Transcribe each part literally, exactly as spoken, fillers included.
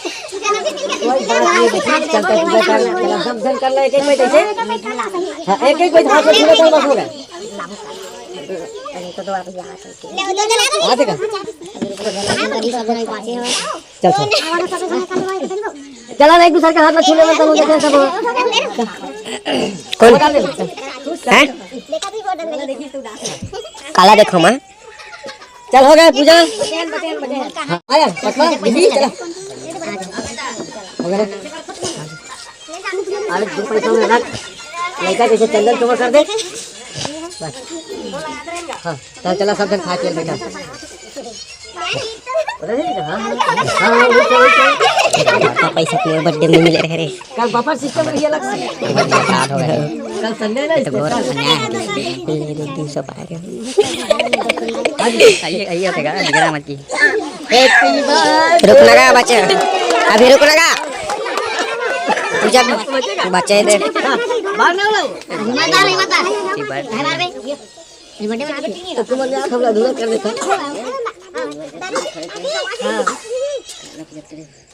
कोई बात नहीं बेटी, चल, चल, पूजा कर, चल, सब जन कर ले, एक एक बैठ ऐसे। हाँ, एक एक बैठ, हाथ में छुले कर, बस हो गए। आ देखा। चल, चल। चला ना, एक दूसरे के हाथ में छुले, बस हो गए, सब। कौन? हैं? काला देखो माँ। चल, हो गया पूजा। हाँ, आया, पटवा, दीदी, चला। हो गया ना? अरे, दो पैसा में रख। लड़का जैसे चंदन चोर कर दे। बस। हाँ, चल, चला, सब जन खा के बैठा। हाँ, हाँ, हाँ, हाँ, हाँ, हाँ, हाँ। पापा पैसा के बर्थडे में मिले रहे रे। कल बफर सिस्टम रही अलग से। कल संडे ना, तो घोर स्पेशल। अन्याय है। ये दो तीन सौ पाए रे। आइए, आइए, आइए, निगरा मत की। रुक लगा बच्चे, अभी रुक लगा। पूजा बच्चे दे। बाहर ना लो। मत आ, मत आ। ठीक बात। तो तुम लोग थोड़ा अधूरा कर देता। हाँ।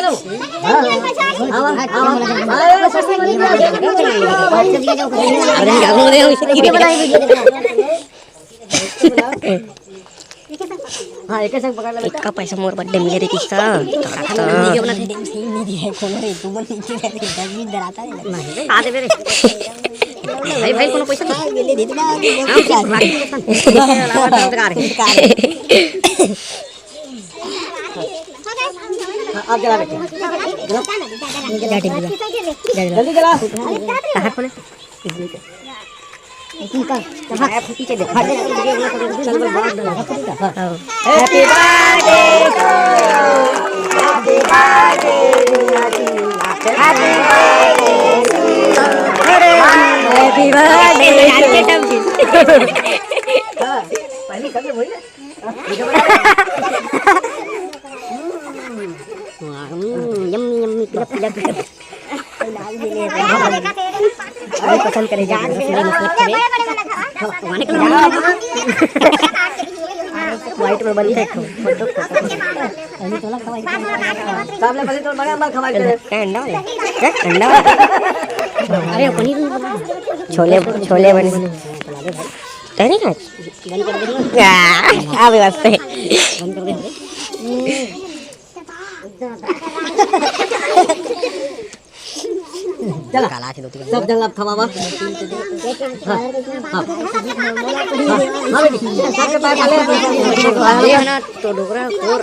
हाँ, हाँ, हाँ, हाँ। अरे, हम गाँव में नहीं, हम इसे नहीं बनाए। हाँ, एक संग पकड़ ले बेटा। एका पैसा मोर बर्थडे मिले रे किस्सा। वीडियो बना दे। नहीं दिया है, कोनो रे, तू बोल, नीचे से दस बीस डराता है। नहीं, आ दे मेरे। भाई, भाई, कोनो पैसा नहीं। हाँ, मिले दे देना, हाँ, बाकी पैसा नहीं। हाँ, आप जला बेटा। जला, जला। जल्दी जला। कहाँ खोले? Happy birthday to you. Happy birthday to you. Happy birthday to you. Happy birthday to you. हाँ, पहले सबसे वही ना। हम्म, yummy, yummy, पिला, पिला, पिला। अरे, पसंद करे जा, बस मेरे मतलब से। हाँ, वाने के लिए। White में बनी है, फोटो, फोटो। सामने बनी तो मगर मत खवाई करे। क्या अंडा वाला? क्या अंडा वाला? अरे, पनीर नहीं बना। छोले, छोले बने। तैरी ना? बंद कर दे। आ, अबे वास्ते। बंद कर दे। चला। काला के दो तीन। सब जन ला खवावा। हाँ, हाँ। हाँ, हाँ बेटी। सबके पास आ ले। ये है ना, तो डोकरा और